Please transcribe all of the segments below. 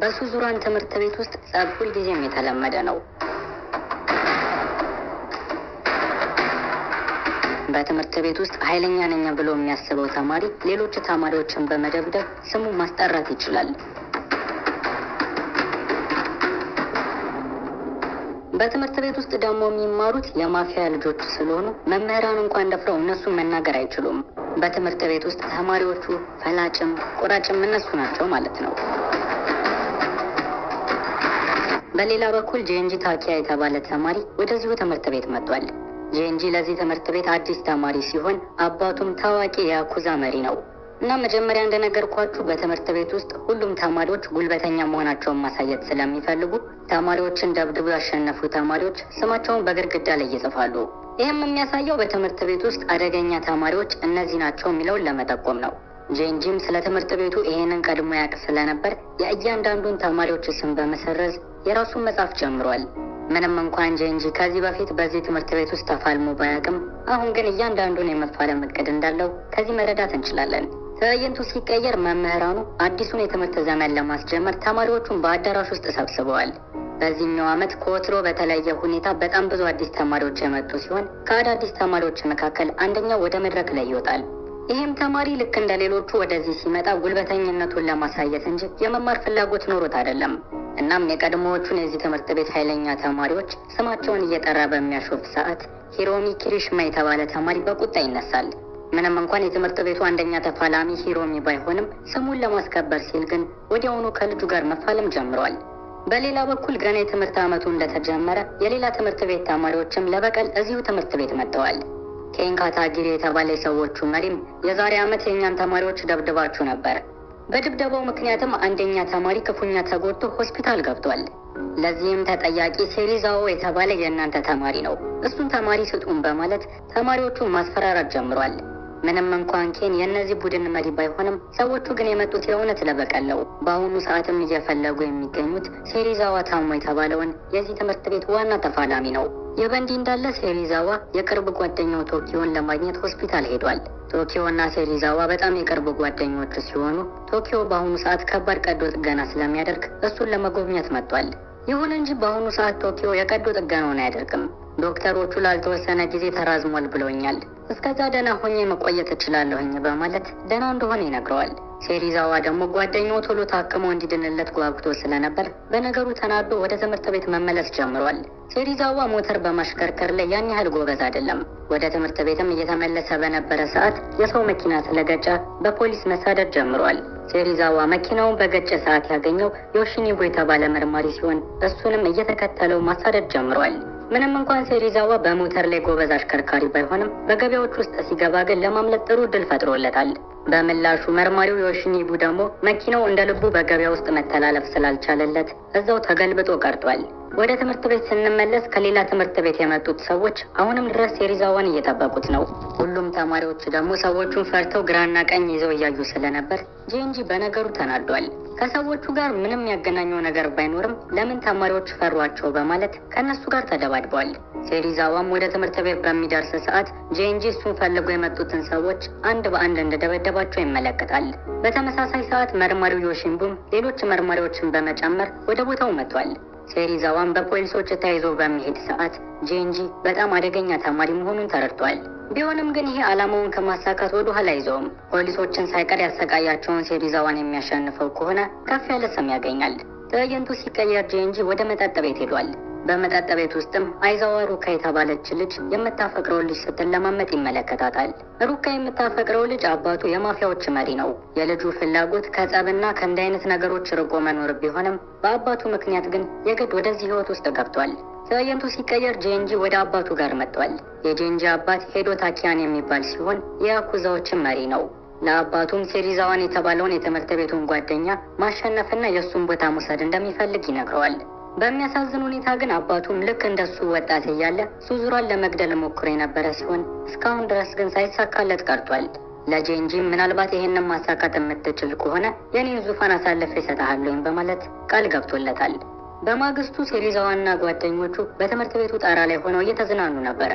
በሱዙራን ትምህርት ቤት ውስጥ ጸብ ሁልጊዜም የተለመደ ነው። በትምህርት ቤት ውስጥ ኃይለኛ ነኝ ብሎ የሚያስበው ተማሪ ሌሎች ተማሪዎችን በመደብደብ ስሙ ማስጠራት ይችላል። በትምህርት ቤት ውስጥ ደግሞ የሚማሩት የማፊያ ልጆች ስለሆኑ መምህራን እንኳን ደፍረው እነሱን መናገር አይችሉም። በትምህርት ቤት ውስጥ ተማሪዎቹ ፈላጭም ቆራጭም እነሱ ናቸው ማለት ነው። በሌላ በኩል ጄንጂ ታኪያ የተባለ ተማሪ ወደዚሁ ትምህርት ቤት መጥቷል። ጄንጂ ለዚህ ትምህርት ቤት አዲስ ተማሪ ሲሆን አባቱም ታዋቂ የያኩዛ መሪ ነው። እና መጀመሪያ እንደነገርኳችሁ በትምህርት ቤት ውስጥ ሁሉም ተማሪዎች ጉልበተኛ መሆናቸውን ማሳየት ስለሚፈልጉ ተማሪዎችን ደብድቦ ያሸነፉ ተማሪዎች ስማቸውን በግድግዳ ላይ ይጽፋሉ። ይህም የሚያሳየው በትምህርት ቤት ውስጥ አደገኛ ተማሪዎች እነዚህ ናቸው የሚለውን ለመጠቆም ነው። ጄንጂም ስለ ትምህርት ቤቱ ይሄንን ቀድሞ ያውቅ ስለነበር የእያንዳንዱን ተማሪዎች ስም በመሰረዝ የራሱን መጻፍ ጀምሯል። ምንም እንኳን ጄንጂ ከዚህ በፊት በዚህ ትምህርት ቤት ውስጥ ተፋልሞ ባያውቅም አሁን ግን እያንዳንዱን የመፋለም እቅድ እንዳለው ከዚህ መረዳት እንችላለን። ትዕይንቱ ሲቀየር መምህራኑ አዲሱን የትምህርት ዘመን ለማስጀመር ተማሪዎቹን በአዳራሽ ውስጥ ሰብስበዋል። በዚህኛው ዓመት ከወትሮ በተለየ ሁኔታ በጣም ብዙ አዲስ ተማሪዎች የመጡ ሲሆን ከአዳዲስ ተማሪዎች መካከል አንደኛው ወደ መድረክ ላይ ይወጣል። ይህም ተማሪ ልክ እንደ ሌሎቹ ወደዚህ ሲመጣ ጉልበተኝነቱን ለማሳየት እንጂ የመማር ፍላጎት ኖሮት አይደለም። እናም የቀድሞዎቹን የዚህ ትምህርት ቤት ኃይለኛ ተማሪዎች ስማቸውን እየጠራ በሚያሾፍ ሰዓት ሂሮሚ ኪሪሽማ የተባለ ተማሪ በቁጣ ይነሳል። ምንም እንኳን የትምህርት ቤቱ አንደኛ ተፋላሚ ሂሮሚ ባይሆንም ስሙን ለማስከበር ሲል ግን ወዲያውኑ ከልጁ ጋር መፋለም ጀምሯል። በሌላ በኩል ገና የትምህርት ዓመቱ እንደተጀመረ የሌላ ትምህርት ቤት ተማሪዎችም ለበቀል እዚሁ ትምህርት ቤት መጥተዋል። ኬን ካታጊሪ የተባለ የሰዎቹ መሪም የዛሬ ዓመት የእኛን ተማሪዎች ደብድባችሁ ነበር። በድብደባው ምክንያትም አንደኛ ተማሪ ክፉኛ ተጎድቶ ሆስፒታል ገብቷል። ለዚህም ተጠያቂ ሴሪዛዎ የተባለ የእናንተ ተማሪ ነው። እሱን ተማሪ ስጡን በማለት ተማሪዎቹን ማስፈራራት ጀምሯል። ምንም እንኳን ኬን የእነዚህ ቡድን መሪ ባይሆንም ሰዎቹ ግን የመጡት የእውነት ለበቀል ነው። በአሁኑ ሰዓትም እየፈለጉ የሚገኙት ሴሪዛዋ ታሞ የተባለውን የዚህ ትምህርት ቤት ዋና ተፋላሚ ነው። ይህ በእንዲህ እንዳለ ሴሪዛዋ የቅርብ ጓደኛው ቶኪዮን ለማግኘት ሆስፒታል ሄዷል። ቶኪዮና ሴሪዛዋ በጣም የቅርብ ጓደኞቹ ሲሆኑ ቶኪዮ በአሁኑ ሰዓት ከባድ ቀዶ ጥገና ስለሚያደርግ እሱን ለመጎብኘት መጥቷል። ይሁን እንጂ በአሁኑ ሰዓት ቶኪዮ የቀዶ ጥገናውን አያደርግም። ዶክተሮቹ ላልተወሰነ ጊዜ ተራዝሟል ብለውኛል፣ እስከዛ ደህና ሆኜ መቆየት እችላለሁኝ በማለት ደህና እንደሆነ ይነግረዋል። ሴሪዛዋ ደግሞ ጓደኛው ቶሎ ታክሞ እንዲድንለት ጓጉቶ ስለነበር በነገሩ ተናዶ ወደ ትምህርት ቤት መመለስ ጀምሯል። ሴሪዛዋ ሞተር በማሽከርከር ላይ ያን ያህል ጎበዝ አይደለም። ወደ ትምህርት ቤትም እየተመለሰ በነበረ ሰዓት የሰው መኪና ስለገጨ በፖሊስ መሳደድ ጀምሯል። ሴሪዛዋ መኪናውን በገጨ ሰዓት ያገኘው ዮሺኒቦ የተባለ መርማሪ ሲሆን እሱንም እየተከተለው ማሳደድ ጀምሯል። ምንም እንኳን ሴሪዛዋ በሞተር ላይ ጎበዝ አሽከርካሪ ባይሆንም በገበያዎች ውስጥ ሲገባ ግን ለማምለጥ ጥሩ እድል ፈጥሮለታል። በምላሹ መርማሪው ዮሺኒቡ ደግሞ መኪናው እንደ ልቡ በገበያ ውስጥ መተላለፍ ስላልቻለለት እዛው ተገልብጦ ቀርቷል። ወደ ትምህርት ቤት ስንመለስ ከሌላ ትምህርት ቤት የመጡት ሰዎች አሁንም ድረስ ሴሪዛዋን እየጠበቁት ነው። ሁሉም ተማሪዎች ደግሞ ሰዎቹን ፈርተው ግራና ቀኝ ይዘው እያዩ ስለነበር ጄንጂ በነገሩ ተናዷል። ከሰዎቹ ጋር ምንም ያገናኘው ነገር ባይኖርም ለምን ተማሪዎች ፈሯቸው በማለት ከእነሱ ጋር ተደባድበዋል። ሴሪዛዋም ወደ ትምህርት ቤት በሚደርስ ሰዓት ጄንጂ እሱን ፈልጎ የመጡትን ሰዎች አንድ በአንድ እንደደበደባቸው ይመለከታል። በተመሳሳይ ሰዓት መርማሪው ዮሺንቡም ሌሎች መርማሪዎችን በመጨመር ወደ ቦታው መጥቷል። ሴሪዛዋም በፖሊሶች ተይዞ በሚሄድ ሰዓት ጄንጂ በጣም አደገኛ ተማሪ መሆኑን ተረድቷል። ቢሆንም ግን ይሄ ዓላማውን ከማሳካት ወደ ኋላ አይዘውም። ፖሊሶችን ሳይቀር ያሰቃያቸውን ሴሪዛዋን የሚያሸንፈው ከሆነ ከፍ ያለ ስም ያገኛል። ትዕይንቱ ሲቀየር ጄንጂ ወደ መጠጥ ቤት ሄዷል። በመጠጥ ቤት ውስጥም አይዛዋ ሩካ የተባለች ልጅ የምታፈቅረው ልጅ ስትለማመጥ ይመለከታታል። ሩካ የምታፈቅረው ልጅ አባቱ የማፊያዎች መሪ ነው። የልጁ ፍላጎት ከጸብና ከእንዲህ አይነት ነገሮች ርቆ መኖር ቢሆንም በአባቱ ምክንያት ግን የግድ ወደዚህ ህይወት ውስጥ ገብቷል። ትዕይንቱ ሲቀየር ጄንጂ ወደ አባቱ ጋር መጥቷል። የጄንጂ አባት ሄዶ ታኪያን የሚባል ሲሆን የያኩዛዎችን መሪ ነው። ለአባቱም ሴሪዛዋን የተባለውን የትምህርት ቤቱን ጓደኛ ማሸነፍና የእሱን ቦታ መውሰድ እንደሚፈልግ ይነግረዋል። በሚያሳዝን ሁኔታ ግን አባቱም ልክ እንደሱ ወጣት እያለ ሱዙራን ለመግደል ሞክሮ የነበረ ሲሆን እስካሁን ድረስ ግን ሳይሳካለት ቀርቷል። ለጄንጂም ምናልባት ይሄንን ማሳካት የምትችል ከሆነ የኔን ዙፋን አሳልፌ እሰጥሃለሁኝ በማለት ቃል ገብቶለታል። በማግስቱ ሴሪዛዋና ጓደኞቹ በትምህርት ቤቱ ጣራ ላይ ሆነው እየተዝናኑ ነበረ።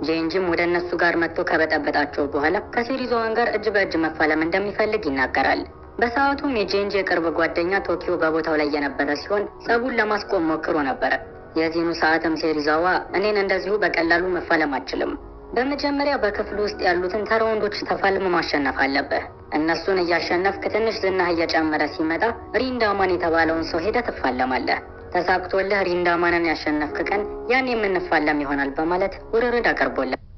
ጄንጂም ወደ እነሱ ጋር መጥቶ ከበጠበጣቸው በኋላ ከሴሪዛዋን ጋር እጅ በእጅ መፋለም እንደሚፈልግ ይናገራል። በሰዓቱም የጄንጂ የቅርብ ጓደኛ ቶኪዮ በቦታው ላይ የነበረ ሲሆን ጸቡን ለማስቆም ሞክሮ ነበረ። የዚህኑ ሰዓትም ሴሪዛዋ እኔን እንደዚሁ በቀላሉ መፋለም አትችልም፣ በመጀመሪያ በክፍሉ ውስጥ ያሉትን ተራ ወንዶች ተፋልሞ ማሸነፍ አለብህ። እነሱን እያሸነፍክ ትንሽ ዝናህ እየጨመረ ሲመጣ ሪንዳማን የተባለውን ሰው ሄደህ ትፋለማለህ። ተሳክቶልህ ሪንዳማንን ያሸነፍክ ቀን ያን የምንፋለም ይሆናል በማለት ውርርድ አቅርቦለታል።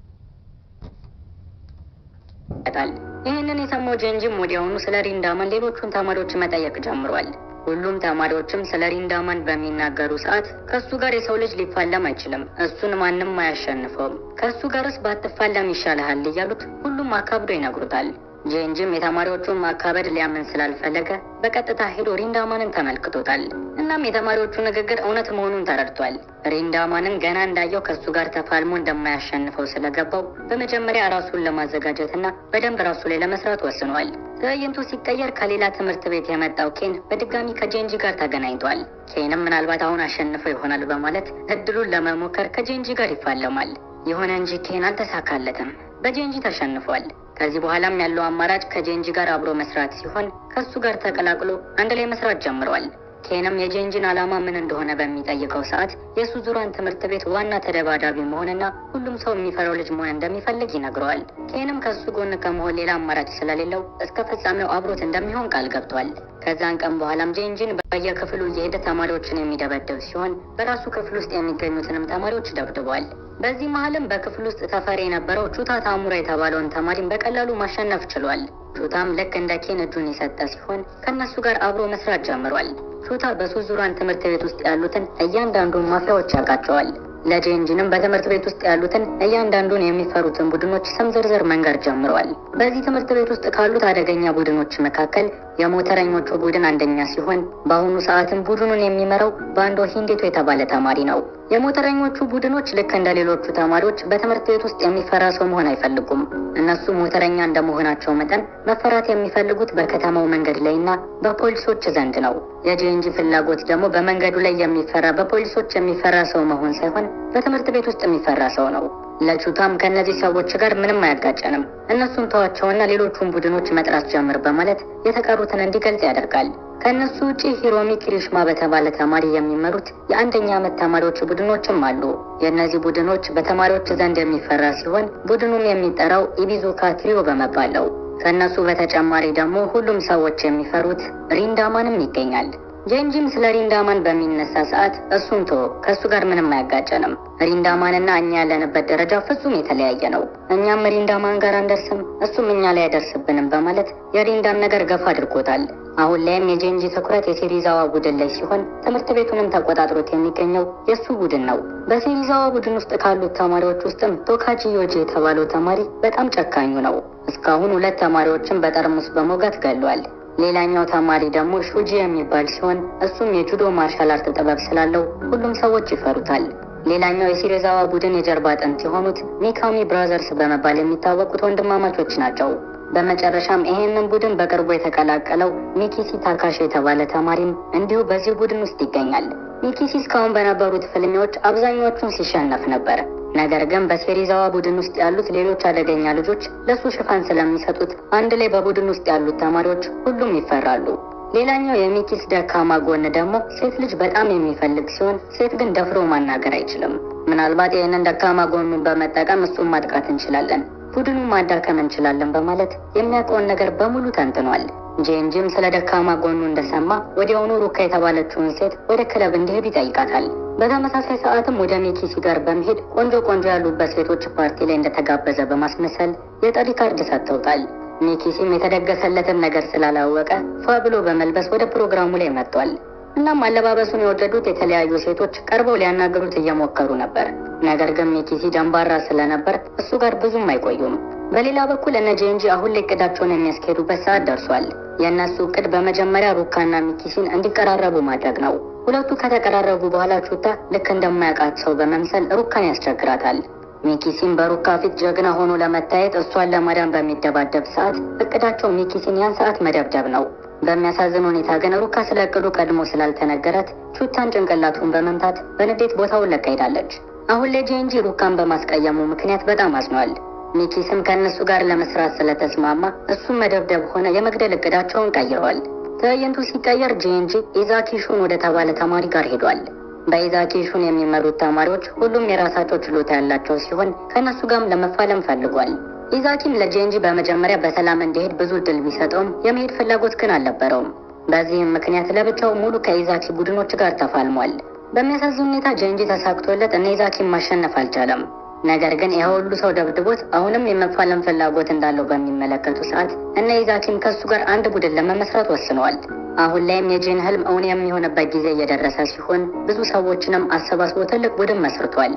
ይህንን የሰማው ጄንጂም ወዲያውኑ ስለ ሪንዳማን ሌሎቹን ተማሪዎች መጠየቅ ጀምሯል። ሁሉም ተማሪዎችም ስለ ሪንዳማን በሚናገሩ ሰዓት ከእሱ ጋር የሰው ልጅ ሊፋለም አይችልም፣ እሱን ማንም አያሸንፈውም፣ ከእሱ ጋርስ ባትፋለም ይሻልሃል እያሉት ሁሉም አካብዶ ይነግሩታል። ጄንጂም የተማሪዎቹን ማካበድ ሊያምን ስላልፈለገ በቀጥታ ሄዶ ሪንዳማንን ተመልክቶታል። እናም የተማሪዎቹ ንግግር እውነት መሆኑን ተረድቷል። ሪንዳማንን ገና እንዳየው ከእሱ ጋር ተፋልሞ እንደማያሸንፈው ስለገባው በመጀመሪያ ራሱን ለማዘጋጀትና በደንብ ራሱ ላይ ለመስራት ወስኗል። ትዕይንቱ ሲቀየር ከሌላ ትምህርት ቤት የመጣው ኬን በድጋሚ ከጄንጂ ጋር ተገናኝቷል። ኬንም ምናልባት አሁን አሸንፈው ይሆናል በማለት እድሉን ለመሞከር ከጄንጂ ጋር ይፋለማል። ይሁን እንጂ ኬን አልተሳካለትም፣ በጄንጂ ተሸንፏል። ከዚህ በኋላም ያለው አማራጭ ከጄንጂ ጋር አብሮ መስራት ሲሆን ከሱ ጋር ተቀላቅሎ አንድ ላይ መስራት ጀምሯል። ኬንም የጄንጂን ዓላማ ምን እንደሆነ በሚጠይቀው ሰዓት የሱዙራን ትምህርት ቤት ዋና ተደባዳቢ መሆንና ሁሉም ሰው የሚፈራው ልጅ መሆን እንደሚፈልግ ይነግረዋል። ኬንም ከሱ ጎን ከመሆን ሌላ አማራጭ ስለሌለው እስከ ፍጻሜው አብሮት እንደሚሆን ቃል ገብቷል። ከዛን ቀን በኋላም ጄንጂን በየክፍሉ እየሄደ ተማሪዎችን የሚደበድብ ሲሆን በራሱ ክፍል ውስጥ የሚገኙትንም ተማሪዎች ደብድቧል። በዚህ መሀልም በክፍል ውስጥ ተፈሪ የነበረው ቹታ ታሙራ የተባለውን ተማሪን በቀላሉ ማሸነፍ ችሏል። ቹታም ልክ እንደ ኬን እጁን የሰጠ ሲሆን ከእነሱ ጋር አብሮ መስራት ጀምሯል። ቹታ በሱዙራን ትምህርት ቤት ውስጥ ያሉትን እያንዳንዱን ማፊያዎች ያውቃቸዋል። ለጄንጂንም በትምህርት ቤት ውስጥ ያሉትን እያንዳንዱን የሚፈሩትን ቡድኖች ስም ዝርዝር መንገር ጀምረዋል። በዚህ ትምህርት ቤት ውስጥ ካሉት አደገኛ ቡድኖች መካከል የሞተረኞቹ ቡድን አንደኛ ሲሆን በአሁኑ ሰዓትም ቡድኑን የሚመራው ባንዶ ሂንዴቶ የተባለ ተማሪ ነው። የሞተረኞቹ ቡድኖች ልክ እንደ ሌሎቹ ተማሪዎች በትምህርት ቤት ውስጥ የሚፈራ ሰው መሆን አይፈልጉም። እነሱ ሞተረኛ እንደመሆናቸው መጠን መፈራት የሚፈልጉት በከተማው መንገድ ላይና በፖሊሶች ዘንድ ነው። የጄንጂ ፍላጎት ደግሞ በመንገዱ ላይ የሚፈራ በፖሊሶች የሚፈራ ሰው መሆን ሳይሆን በትምህርት ቤት ውስጥ የሚፈራ ሰው ነው። ለቹታም ከእነዚህ ሰዎች ጋር ምንም አያጋጨንም፣ እነሱን ተዋቸውና ሌሎቹን ቡድኖች መጥራት ጀምር በማለት የተቀሩትን እንዲገልጽ ያደርጋል። ከእነሱ ውጪ ሂሮሚ ኪሪሽማ በተባለ ተማሪ የሚመሩት የአንደኛ ዓመት ተማሪዎች ቡድኖችም አሉ። የእነዚህ ቡድኖች በተማሪዎች ዘንድ የሚፈራ ሲሆን ቡድኑም የሚጠራው ኢቢዙካ ትሪዮ በመባል ነው። ከእነሱ በተጨማሪ ደግሞ ሁሉም ሰዎች የሚፈሩት ሪንዳማንም ይገኛል። ጄንጂም ስለ ሪንዳማን በሚነሳ ሰዓት እሱን ቶ ከእሱ ጋር ምንም አያጋጨንም፣ ሪንዳማንና እኛ ያለንበት ደረጃ ፍጹም የተለያየ ነው። እኛም ሪንዳማን ጋር አንደርስም፣ እሱም እኛ ላይ አይደርስብንም በማለት የሪንዳን ነገር ገፋ አድርጎታል። አሁን ላይም የጄንጂ ትኩረት የሴሪዛዋ ቡድን ላይ ሲሆን ትምህርት ቤቱንም ተቆጣጥሮት የሚገኘው የእሱ ቡድን ነው። በሴሪዛዋ ቡድን ውስጥ ካሉት ተማሪዎች ውስጥም ቶካጂ ዮጂ የተባለው ተማሪ በጣም ጨካኙ ነው። እስካሁን 2 ተማሪዎችን በጠርሙስ በመውጋት ገሏል። ሌላኛው ተማሪ ደግሞ ሹጂ የሚባል ሲሆን እሱም የጁዶ martial art ጥበብ ስላለው ሁሉም ሰዎች ይፈሩታል። ሌላኛው የሲሪዛዋ ቡድን የጀርባ አጥንት የሆኑት ሚካሚ Brothers በመባል የሚታወቁት ወንድማማቾች ናቸው። በመጨረሻም ይሄንን ቡድን በቅርቡ የተቀላቀለው ሚኪሲ ታካሺ የተባለ ተማሪም እንዲሁ በዚህ ቡድን ውስጥ ይገኛል። ሚኪሲ እስካሁን በነበሩት ፍልሚያዎች አብዛኛዎቹን ሲሸነፍ ነበር። ነገር ግን በሴሪዛዋ ቡድን ውስጥ ያሉት ሌሎች አደገኛ ልጆች ለሱ ሽፋን ስለሚሰጡት አንድ ላይ በቡድን ውስጥ ያሉት ተማሪዎች ሁሉም ይፈራሉ። ሌላኛው የሚኪስ ደካማ ጎን ደግሞ ሴት ልጅ በጣም የሚፈልግ ሲሆን ሴት ግን ደፍሮ ማናገር አይችልም። ምናልባት ይህንን ደካማ ጎኑን በመጠቀም እሱን ማጥቃት እንችላለን፣ ቡድኑን ማዳከም እንችላለን በማለት የሚያውቀውን ነገር በሙሉ ተንትኗል። ጄንጂም ስለ ደካማ ጎኑ እንደሰማ ወዲያውኑ ሩካ የተባለችውን ሴት ወደ ክለብ እንዲሄዱ ይጠይቃታል። በተመሳሳይ ሰዓትም ወደ ሚኪሲ ጋር በመሄድ ቆንጆ ቆንጆ ያሉበት ሴቶች ፓርቲ ላይ እንደተጋበዘ በማስመሰል የጥሪ ካርድ ሰጥተውታል። ሚኪሲም የተደገሰለትን ነገር ስላላወቀ ፏ ብሎ በመልበስ ወደ ፕሮግራሙ ላይ መጥቷል። እናም አለባበሱን የወደዱት የተለያዩ ሴቶች ቀርበው ሊያናግሩት እየሞከሩ ነበር። ነገር ግን ሚኪሲ ደንባራ ስለነበር እሱ ጋር ብዙም አይቆዩም። በሌላ በኩል እነ ጄንጂ አሁን ላይ እቅዳቸውን የሚያስኬዱበት ሰዓት ደርሷል። የእነሱ እቅድ በመጀመሪያ ሩካና ሚኪሲን እንዲቀራረቡ ማድረግ ነው። ሁለቱ ከተቀራረቡ በኋላ ቹታ ልክ እንደማያውቃት ሰው በመምሰል ሩካን ያስቸግራታል። ሚኪሲን በሩካ ፊት ጀግና ሆኖ ለመታየት እሷን ለማዳን በሚደባደብ ሰዓት እቅዳቸው ሚኪሲን ያን ሰዓት መደብደብ ነው። በሚያሳዝን ሁኔታ ግን ሩካ ስለ እቅዱ ቀድሞ ስላልተነገራት ቹታን ጭንቅላቱን በመምታት በንዴት ቦታውን ለቃ ሄዳለች። አሁን ላይ ጄንጂ ሩካን በማስቀየሙ ምክንያት በጣም አዝኗል። ሚኪስም ከእነሱ ጋር ለመስራት ስለተስማማ እሱም መደብደብ ሆነ የመግደል እቅዳቸውን ቀይረዋል። ትዕይንቱ ሲቀየር ጄንጂ ኢዛኪ ሹን ወደ ተባለ ተማሪ ጋር ሄዷል። በኢዛኪ ሹን የሚመሩት ተማሪዎች ሁሉም የራሳቸው ችሎታ ያላቸው ሲሆን ከእነሱ ጋርም ለመፋለም ፈልጓል። ኢዛኪም ለጄንጂ በመጀመሪያ በሰላም እንዲሄድ ብዙ እድል ቢሰጠውም የመሄድ ፍላጎት ግን አልነበረውም። በዚህም ምክንያት ለብቻው ሙሉ ከኢዛኪ ቡድኖች ጋር ተፋልሟል። በሚያሳዝን ሁኔታ ጄንጂ ተሳክቶለት እነ ኢዛኪን ማሸነፍ አልቻለም። ነገር ግን ይህ ሁሉ ሰው ደብድቦት አሁንም የመፋለም ፍላጎት እንዳለው በሚመለከቱ ሰዓት እነ ኢዛኪም ከሱ ጋር አንድ ቡድን ለመመስረት ወስነዋል። አሁን ላይም የጄን ህልም እውን የሚሆንበት ጊዜ እየደረሰ ሲሆን ብዙ ሰዎችንም አሰባስቦ ትልቅ ቡድን መስርቷል።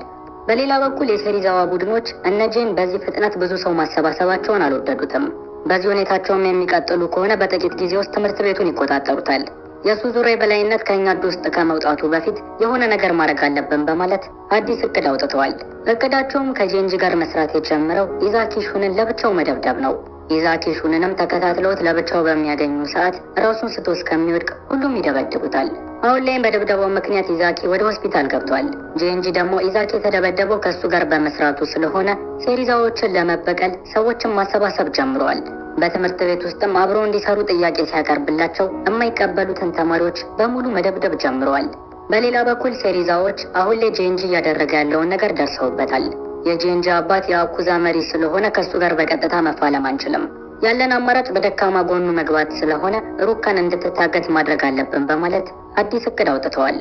በሌላ በኩል የሴሪዛዋ ቡድኖች እነ ጄን በዚህ ፍጥነት ብዙ ሰው ማሰባሰባቸውን አልወደዱትም። በዚህ ሁኔታቸውም የሚቀጥሉ ከሆነ በጥቂት ጊዜ ውስጥ ትምህርት ቤቱን ይቆጣጠሩታል። የሱዙሬ የበላይነት ከእኛ እጅ ውስጥ ከመውጣቱ በፊት የሆነ ነገር ማድረግ አለብን በማለት አዲስ እቅድ አውጥተዋል። እቅዳቸውም ከጄንጂ ጋር መስራት የጀመረው ኢዛኪ ሹንን ለብቻው መደብደብ ነው። ኢዛኪ ሹንንም ተከታትለውት ለብቻው በሚያገኙ ሰዓት ራሱን ስቶ እስከሚወድቅ ሁሉም ይደበድቡታል። አሁን ላይም በድብደባው ምክንያት ኢዛኪ ወደ ሆስፒታል ገብቷል። ጄንጂ ደግሞ ኢዛኪ የተደበደበው ከእሱ ጋር በመስራቱ ስለሆነ ሴሪዛዎችን ለመበቀል ሰዎችን ማሰባሰብ ጀምረዋል። በትምህርት ቤት ውስጥም አብረው እንዲሰሩ ጥያቄ ሲያቀርብላቸው የማይቀበሉትን ተማሪዎች በሙሉ መደብደብ ጀምረዋል። በሌላ በኩል ሴሪዛዎች አሁን ላይ ጄንጂ እያደረገ ያለውን ነገር ደርሰውበታል። የጄንጂ አባት የያኩዛ መሪ ስለሆነ ከእሱ ጋር በቀጥታ መፋለም አንችልም፣ ያለን አማራጭ በደካማ ጎኑ መግባት ስለሆነ ሩካን እንድትታገት ማድረግ አለብን በማለት አዲስ እቅድ አውጥተዋል።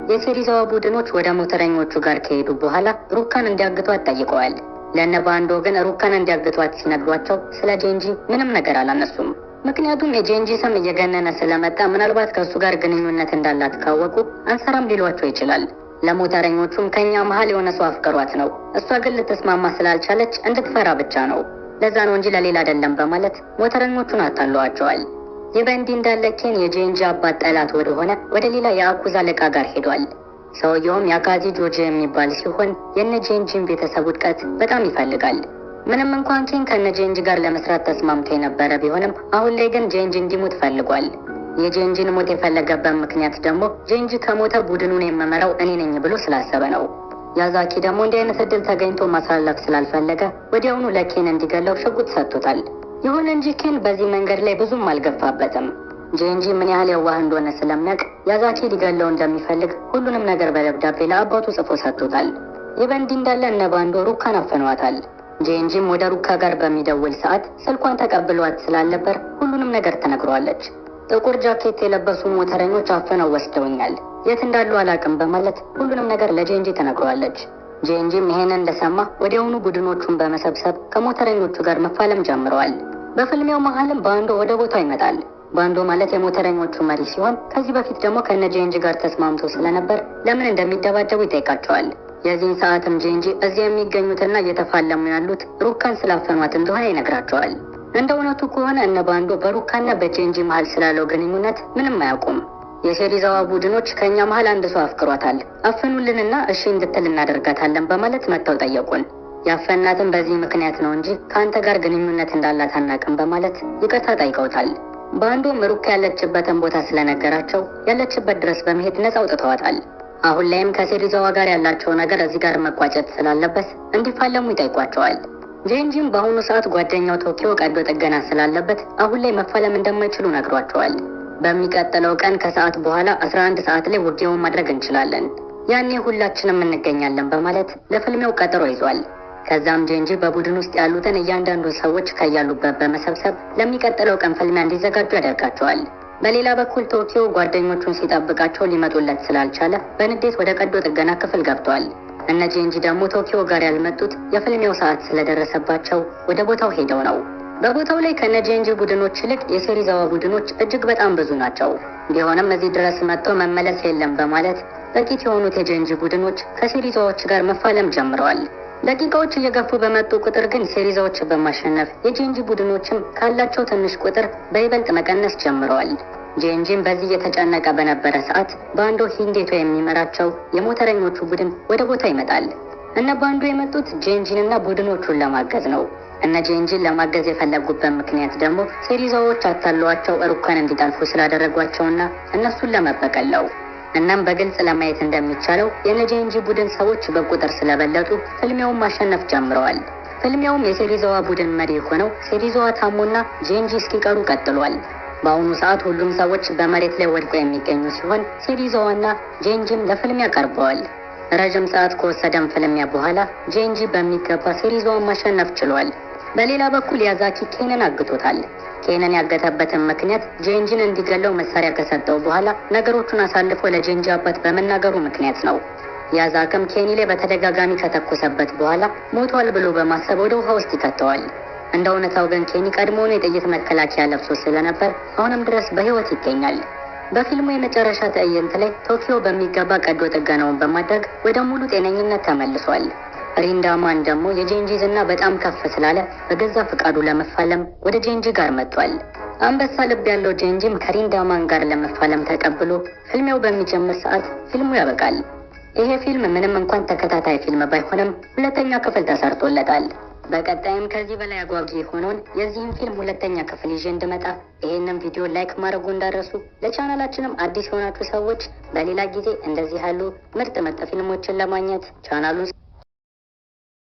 የሴሪዛዋ ቡድኖች ወደ ሞተረኞቹ ጋር ከሄዱ በኋላ ሩካን እንዲያግቷት ጠይቀዋል። ለነ ባንዶ ግን ሩካን እንዲያግቷት ሲነግሯቸው ስለ ጄንጂ ምንም ነገር አላነሱም። ምክንያቱም የጄንጂ ስም እየገነነ ስለመጣ ምናልባት ከእሱ ጋር ግንኙነት እንዳላት ካወቁ አንሰራም ሊሏቸው ይችላል። ለሞተረኞቹም ከኛ መሀል የሆነ ሰው አፍቅሯት ነው፣ እሷ ግን ልትስማማ ስላልቻለች እንድትፈራ ብቻ ነው፣ ለዛ ነው እንጂ ለሌላ አይደለም በማለት ሞተረኞቹን አታለዋቸዋል። ይህ በእንዲህ እንዳለ ኬን የጄንጂ አባት ጠላት ወደሆነ ወደ ሌላ የያኩዛ አለቃ ጋር ሄዷል። ሰውየውም ያካዚ ጆጂ የሚባል ሲሆን የነ ጄንጂን ቤተሰብ ውድቀት በጣም ይፈልጋል። ምንም እንኳን ኬን ከነ ጄንጂ ጋር ለመስራት ተስማምቶ የነበረ ቢሆንም አሁን ላይ ግን ጄንጂ እንዲሞት ፈልጓል። የጄንጂን ሞት የፈለገበት ምክንያት ደግሞ ጄንጂ ከሞተ ቡድኑን የምመራው እኔ ነኝ ብሎ ስላሰበ ነው። ያዛኪ ደግሞ እንዲህ አይነት እድል ተገኝቶ ማሳለፍ ስላልፈለገ ወዲያውኑ ለኬን እንዲገለው ሽጉጥ ሰጥቶታል። ይሁን እንጂ ኬን በዚህ መንገድ ላይ ብዙም አልገፋበትም። ጄንጂ ምን ያህል የዋህ እንደሆነ ስለሚያውቅ ያዛኪ ሊገለው እንደሚፈልግ ሁሉንም ነገር በደብዳቤ ለአባቱ ጽፎ ሰጥቶታል። ይህ በእንዲህ እንዳለ እነ ባንዶ ሩካን አፍነዋታል። ጄንጂም ወደ ሩካ ጋር በሚደውል ሰዓት ስልኳን ተቀብሏት ስላልነበር ሁሉንም ነገር ተነግሯለች። ጥቁር ጃኬት የለበሱ ሞተረኞች አፍነው ወስደውኛል፣ የት እንዳሉ አላውቅም በማለት ሁሉንም ነገር ለጄንጂ ተነግሯለች። ጄንጂም ይሄንን እንደሰማ ወዲያውኑ ቡድኖቹን በመሰብሰብ ከሞተረኞቹ ጋር መፋለም ጀምረዋል። በፍልሚያው መሀልም ባንዶ ወደ ቦታው ይመጣል። ባንዶ ማለት የሞተረኞቹ መሪ ሲሆን ከዚህ በፊት ደግሞ ከነ ጄንጂ ጋር ተስማምቶ ስለነበር ለምን እንደሚደባደቡ ይጠይቃቸዋል። የዚህን ሰዓትም ጄንጂ እዚያ የሚገኙትና እየተፋለሙ ያሉት ሩካን ስላፈኗት እንደሆነ ይነግራቸዋል። እንደ እውነቱ ከሆነ እነ ባንዶ በሩካና በጄንጂ መሀል ስላለው ግንኙነት ምንም አያውቁም። የሴሪዛዋ ቡድኖች ከእኛ መሀል አንድ ሰው አፍቅሯታል፣ አፍኑልንና እሺ እንድትል እናደርጋታለን በማለት መጥተው ጠየቁን። ያፈናትን በዚህ ምክንያት ነው እንጂ ከአንተ ጋር ግንኙነት እንዳላት አናውቅም በማለት ይቅርታ ጠይቀውታል። ባንዶም ሩካ ያለችበትን ቦታ ስለነገራቸው ያለችበት ድረስ በመሄድ ነጻ አውጥተዋታል። አሁን ላይም ከሴሪዛዋ ጋር ያላቸው ነገር እዚህ ጋር መቋጨት ስላለበት እንዲፋለሙ ይጠይቋቸዋል። ጄንጂም በአሁኑ ሰዓት ጓደኛው ቶኪዮ ቀዶ ጥገና ስላለበት አሁን ላይ መፋለም እንደማይችሉ ነግሯቸዋል። በሚቀጥለው ቀን ከሰዓት በኋላ 11 ሰዓት ላይ ውጊያውን ማድረግ እንችላለን፣ ያኔ ሁላችንም እንገኛለን በማለት ለፍልሚያው ቀጠሮ ይዟል። ከዛም ጄንጂ በቡድን ውስጥ ያሉትን እያንዳንዱ ሰዎች ከያሉበት በመሰብሰብ ለሚቀጥለው ቀን ፍልሚያ እንዲዘጋጁ ያደርጋቸዋል። በሌላ በኩል ቶኪዮ ጓደኞቹን ሲጠብቃቸው ሊመጡለት ስላልቻለ በንዴት ወደ ቀዶ ጥገና ክፍል ገብቷል። እነ ጄንጂ ደግሞ ቶኪዮ ጋር ያልመጡት የፍልሚያው ሰዓት ስለደረሰባቸው ወደ ቦታው ሄደው ነው። በቦታው ላይ ከነ ጄንጂ ቡድኖች ይልቅ የሴሪዛዋ ቡድኖች እጅግ በጣም ብዙ ናቸው። ቢሆንም እዚህ ድረስ መጥቶ መመለስ የለም በማለት ጥቂት የሆኑት የጄንጂ ቡድኖች ከሴሪዛዎች ጋር መፋለም ጀምረዋል። ደቂቃዎች እየገፉ በመጡ ቁጥር ግን ሴሪዛዎች በማሸነፍ የጄንጂ ቡድኖችም ካላቸው ትንሽ ቁጥር በይበልጥ መቀነስ ጀምረዋል። ጄንጂም በዚህ እየተጨነቀ በነበረ ሰዓት ባንዶ ሂንዴቶ የሚመራቸው የሞተረኞቹ ቡድን ወደ ቦታው ይመጣል። እነ ባንዶ የመጡት ጄንጂንና ቡድኖቹን ለማገዝ ነው። እነ ጄንጂን ለማገዝ የፈለጉበት ምክንያት ደግሞ ሴሪዛዎች አታለዋቸው ሩካን እንዲጠልፉ ስላደረጓቸውና እነሱን ለመበቀል ነው። እናም በግልጽ ለማየት እንደሚቻለው የነጄንጂ ቡድን ሰዎች በቁጥር ስለበለጡ ፍልሚያውን ማሸነፍ ጀምረዋል። ፍልሚያውም የሴሪዛዋ ቡድን መሪ የሆነው ሴሪዛዋ ታሞና ጄንጂ እስኪቀሩ ቀጥሏል። በአሁኑ ሰዓት ሁሉም ሰዎች በመሬት ላይ ወድቀው የሚገኙ ሲሆን ሴሪዛዋና ጄንጂም ለፍልሚያ ቀርበዋል። ረዥም ሰዓት ከወሰደም ፍልሚያ በኋላ ጄንጂ በሚገባ ሴሪዛዋን ማሸነፍ ችሏል። በሌላ በኩል ያዛኪ ኬንን አግቶታል። ኬንን ያገተበትን ምክንያት ጄንጂን እንዲገለው መሳሪያ ከሰጠው በኋላ ነገሮቹን አሳልፎ ለጄንጂ አባት በመናገሩ ምክንያት ነው። ያዛክም ኬኒ ላይ በተደጋጋሚ ከተኮሰበት በኋላ ሞቷል ብሎ በማሰብ ወደ ውሃ ውስጥ ይከተዋል። እንደ እውነታው ግን ኬኒ ቀድሞውኑ የጥይት መከላከያ ለብሶ ስለነበር አሁንም ድረስ በሕይወት ይገኛል። በፊልሙ የመጨረሻ ትዕይንት ላይ ቶኪዮ በሚገባ ቀዶ ጥገናውን በማድረግ ወደ ሙሉ ጤነኝነት ተመልሷል። ሪንዳማን ደግሞ የጄንጂ ዝና በጣም ከፍ ስላለ በገዛ ፈቃዱ ለመፋለም ወደ ጄንጂ ጋር መጥቷል። አንበሳ ልብ ያለው ጄንጂም ከሪንዳማን ጋር ለመፋለም ተቀብሎ ፍልሚያው በሚጀምር ሰዓት ፊልሙ ያበቃል። ይሄ ፊልም ምንም እንኳን ተከታታይ ፊልም ባይሆንም ሁለተኛ ክፍል ተሰርቶለታል። በቀጣይም ከዚህ በላይ አጓጊ የሆነውን የዚህን ፊልም ሁለተኛ ክፍል ይዤ እንድመጣ ይሄንን ቪዲዮ like ማድረጉ እንዳትረሱ። ለቻናላችንም አዲስ የሆናችሁ ሰዎች በሌላ ጊዜ እንደዚህ ያሉ ምርጥ ምርጥ ፊልሞችን ለማግኘት ቻናሉን